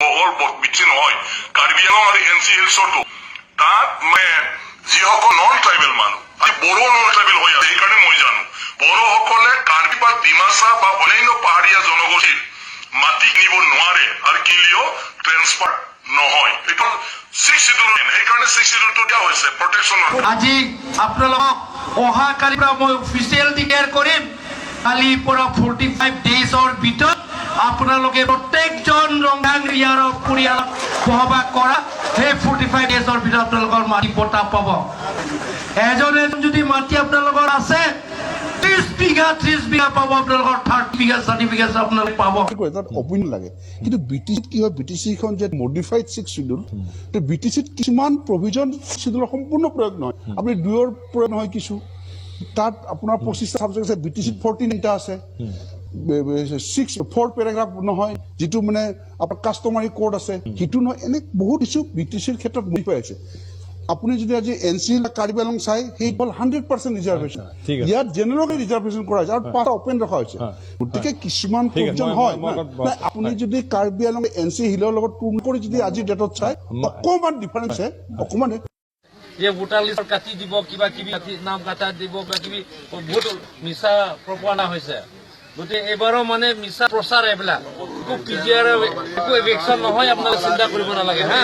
অকল বেছি নহয়, কাৰ্বি আংলং আৰু এন চি হিলছতো তাত মানে যিসকল নন ট্ৰাইবেল মানুহ, আজি বড়ো নন ট্ৰাইবেল হৈ আছে, সেইকাৰণে মই জানো, বড়োসকলে কাৰ্বি বা ডিমাচা বা অন্যান্য পাহাৰীয়া জনগোষ্ঠীৰ মাটি কিনিব নোৱাৰে আৰু কিনিলেও ট্ৰেন্সফাৰ নহয়। এইটো ছিক্স চিডিউল, সেইকাৰণে ছিক্স চিডিউলটো দিয়া হৈছে প্ৰটেকশ্যনৰ। আজি আপোনালোকক অহাকালিৰ পৰা মই অফিচিয়েল ডিক্লেয়াৰ কৰিম। কালিৰ পৰা 45 ডেইজৰ ভিতৰত আপোনালোকে প্ৰত্যেকজন ৰংহাং ইয়াৰৰ পৰিয়ালত বসবাস কৰা সেই 45 ডেইজৰ ভিতৰত আপোনালোকৰ মাটি পট্টা পাব। এজন এজন যদি মাটি আপোনালোকৰ আছে, 30 বিঘা, 30 বিঘা পাব। আপোনালোকৰ 30 বিঘা চাৰ্টিফিকেট আপোনালোকে পাব। কৰে তাত অপিনিয়ন লাগে। কিন্তু বিটিচিত কি হয়, বিটিচিখন যে মডিফাইড ছিক্স চিডিউল, বিটিচিত কিছুমান প্ৰভিজন চিডিউলৰ সম্পূৰ্ণ প্ৰয়োগ নহয়। আপুনি দুয়ৰ প্ৰয়োগ নহয় কিছু। তাত আপোনাৰ 25টা ছাবজেক্ট আছে, বিটিচিত 49টা আছে। ছিক্স ফ'ৰ পেৰাগ্ৰাফ নহয়, যিটো মানে আপোনাৰ কাষ্টমাৰী কোৰ্ট আছে সেইটো নহয়। এনে বহুত কিছু বিটিচিৰ ক্ষেত্ৰত মডিফাই হৈছে। আপুনি যদি আজি এন চি কাৰ্বি আংলং চাই, সেই হ'ল 100% ৰিজাৰ্ভেশ্যন। ঠিক আছে। ইয়াত জেনেৰেলি ৰিজাৰ্ভেশ্যন কৰা হৈছে আৰু পাঁচটা অপেন ৰখা হৈছে। গতিকে কিছুমান ঠিক আছে, প্ৰভিজন হয়। মই নাই, আপুনি যদি কাৰ্বি আংলং এন চি হিলৰ লগত তুলনা কৰি যদি আজিৰ ডেটত চাই, অকণমান ডিফাৰেঞ্চ আছে, অকণমান। যে ভোটাৰ লিষ্টত কাটি দিব, কিবা কিবি নাম কাটা দিব, কিবা কিবি বহুত মিছা প্ৰপনা হৈছে। গতিকে এইবাৰো মানে মিছা প্ৰচাৰ এইবিলাক। একো পিজিআৰ, একো ইভিকশ্যন নহয়, আপোনালোকে চিন্তা কৰিব নালাগে হা।